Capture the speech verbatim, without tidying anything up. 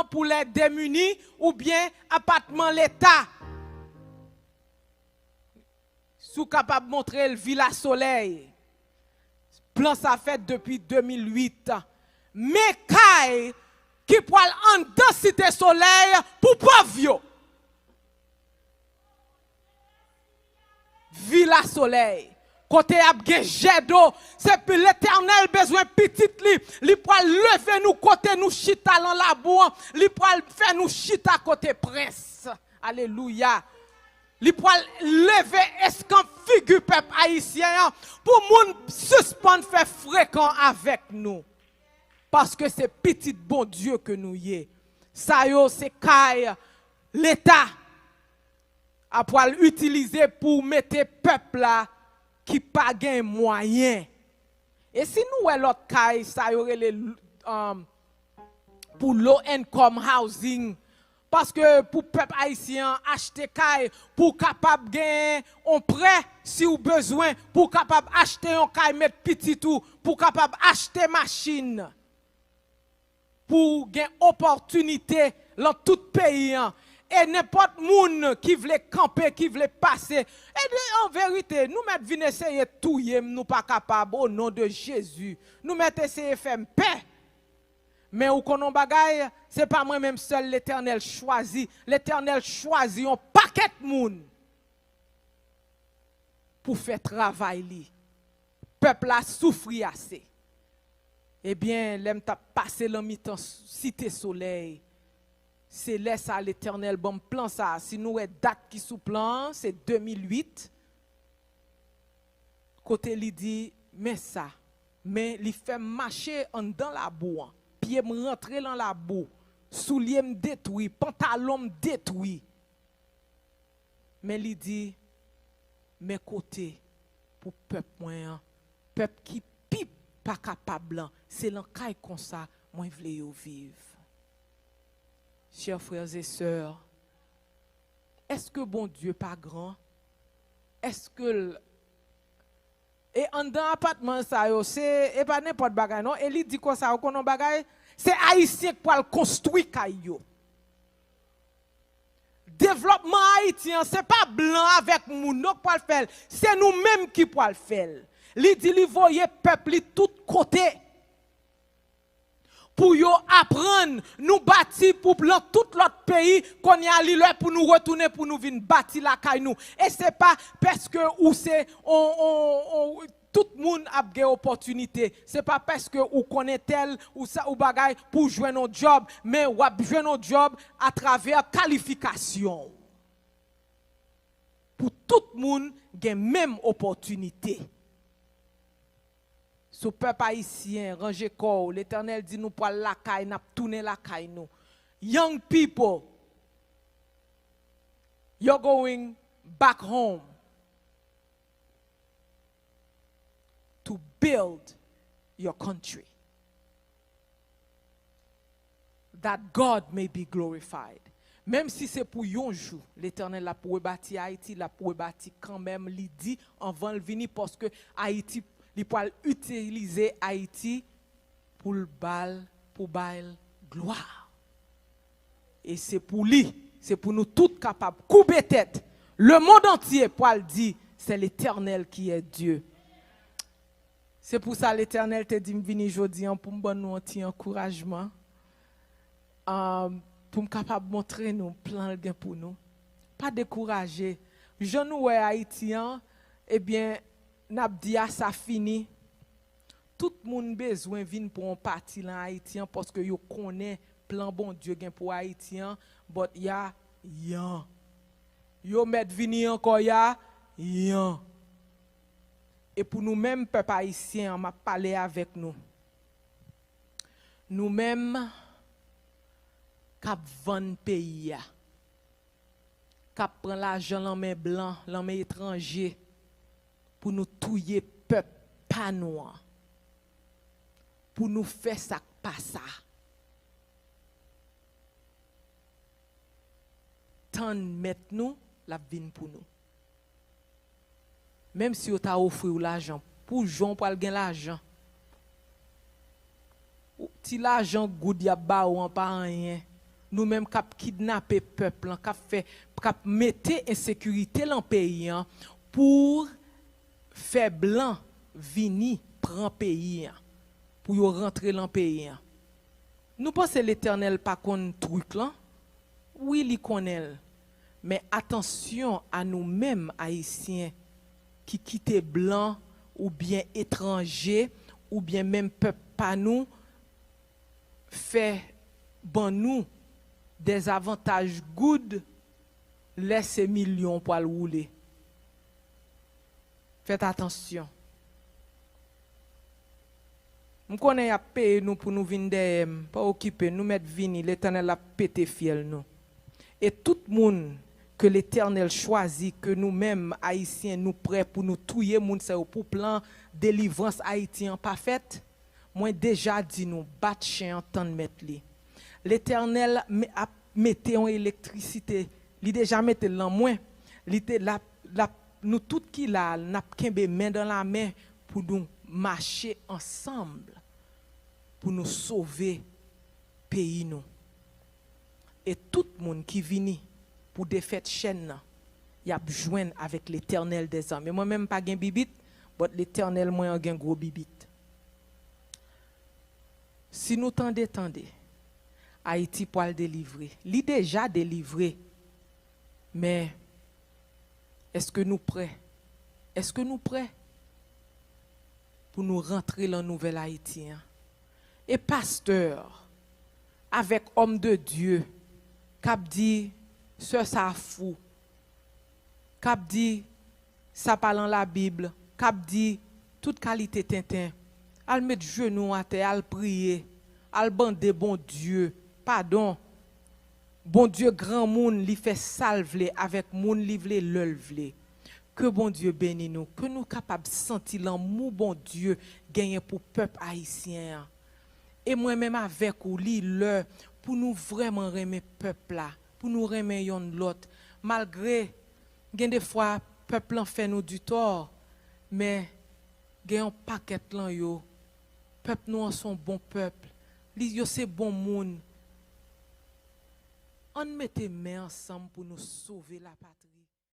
pou lè demini oubyen apatman leta. Si w kapab montre l Vila Solèy, plan sa fèt depi de mil uit. Men kay ki pral anndan Site Solèy pou pòv yo. Vila Solèy, kote y ap gen jè do, se pi Letènèl bezwen pitit li. Li pral leve nou kote nou chita lan labou an. Li pral fè nou chita kote prens. Alelouya. Li pral leve eskanp figi pèp ayisyen an pou moun sispann fè frekan avèk nou. Paske se pitit Bondye ke nou ye. Sa yo se kay leta a pral itilize pou mete pèp la ki pa gen mwayen. E si nou wè lòt kay, sa yo rele, um, pou low income housing, paske pou pèp ayisyen an achte kay, pou w kapab gen yon prè si w bezwen, pou w kapab achte yon kay, met pitit ou, pou w kapab achte machin, pou w gen opòtinite lan tout peyi an. E nenpòt moun ki vle kanpe, ki vle pase, e de, an verite, nou mèt vin eseye touye m, nou pa kapab, o non de Jezi. Nou mèt eseye fè m pè. Men ou konn yon bagay, se pa mwen menm sèl Letènèl chwazi. Letènèl chwazi yon pakèt moun pou fè travay li. Pèp la soufri ase. Ebyen, lè m t ap pase lan mitan Site Solèy, se lè sa Letènèl ban m plan sa. Si nou wè dat ki sou plan an, se de mil uit, kote li di, men sa, men li fè m mache anndan labou an. Pye m rantre lan labou, soulye m detwi, pantalon m detwi. Men li di, men kote pou pèp mwen an, pèp ki pi pa kapab lan, se lan kay konsa mwen vle yo viv. Chers frères et sœurs, èske Bondye pa gran? Èske l, e anndan apatman sa yo, se, e pa nenpòt bagay non. E li di konsa, ou konn yon bagay? Se Ayisyen k pral konstwi kay yo. Devlòpman Ayiti an, se pa blan avèk moun non k pral fè l, se nou menm ki pral fè l. Li di li voye pèp li tout kote pou yo aprann. Nou bati pou lan tout lòt peyi, kounye a li lè pou nou retounen, pou nou vin bati lakay nou. E se pa pèske ou se on, on, on, tout moun ap gen opòtinite. Se pa pèske ou konn entèl, ou sa, ou bagay, pou w jwenn yon djòb, men w ap jwenn yon djòb atravè kalifikasyon w. Pou tout moun gen menm opòtinite. So pèp ayisyen, ranje kò w. Letènèl di nou pral lakay, n ap tounen lakay nou. Young people, you're going back home to build your country, that God may be glorified. Menm si se pou yon jou, Letènèl ap rebati Ayiti, l ap rebati kanmenm, li di, anvan l vini, paske Ayiti, li pral itilize Ayiti pou l ba l, pou bay l glwa. E se pou li, se pou nou tout kapab koube tèt. Le monde entier pral di, c'est l'Éternel qui est Dieu. Se pou sa Letènèl te di m vini jodi an pou m ban nou yon ti ankourajman, um, pou m kapab montre nou plan l gen pou nou. Pa dekouraje. Jan nou wè Ayiti an, ebyen, n ap di a sa fini. Tout moun bezwen vin pran yon pati lan Ayiti an, paske yo konnen plan Bondye gen pou Ayiti an, but ya, yan. Yo mèt vini ankò ya, yan. E pou nou menm, pèp ayisyen an, m ap pale avèk nou. Nou menm k ap vann peyi a, k ap pran lajan lan men blan, lan men etranje, pou nou touye pèp pa nou an, pou nou fè sa k pa sa. Tann mèt nou, l ap vin pou nou. Menm si yo ta ofri w lajan, pou jan w pral gen lajan. Ou, ti lajan goud y ap ba ou an pa anyen. Nou menm k ap kidnape pèp lan, k ap fè, k ap mete ensekirite lan peyi an pou fè blan vini pran peyi an, pou yo rantre lan peyi an. Nou panse Letènèl pa konn trik lan? Wi, li konnen l. Men atansyon a nou menm Ayisyen ki kite blan oubyen etranje oubyen menm pèp pa nou fè ban nou dèzavantaj goud lè se milyon pral woule. Fèt atansyon. M konnen y ap peye nou pou nou vin dèyè m. Pa okipe, nou mèt vini, Letènèl ap pete fyèl nou. E tout moun ke Letènèl chwazi, ke nou menm, Ayisyen, nou prè pou nou touye moun sa yo pou plan delivrans Ayiti an pa fèt, mwen deja di nou, bat chen an tann mèt li. Letènèl me-, ap mete yon elektrisite, li deja mete l nan mwen, li te, l ap, l ap, nou tout ki la, n ap kenbe men dan la men pou nou mache ansanm pou nou sove peyi nou. E tout moun ki vini pou defèt chèn nan, y ap jwenn avèk Letènèl dèzame. Mwen menm pa gen bibit, but Letènèl mwen an gen gwo bibit. Si nou tande, tande, Ayiti pral delivre. Li deja delivre. Men, èske nou prè? Èske nou prè pou nou rantre lan nouvèl Ayiti an? E pastè avèk òm de Dye k ap di sè sa fou, k ap di sa pa lan Labib, k ap di tout kalite tenten. Al met jenou atè, al priye, al mande Bondye padon. Bondye granmoun, li fè sa l vle avèk moun li vle, lè l vle. Ke Bondye beni nou, ke nou kapab santi lanmou Bondye genyen pou pèp ayisyen an. E mwen menm avèk ou, li lè pou nou vrèman renmen pèp la, pou nou renmen yonn lòt. Malgre gen defwa pèp lan fè nou ditò, men gen yon pakèt lan yo, pèp nou an se yon bon pèp, li, yo se bon moun. Ann mete men ansanm pou nou sove lapatri.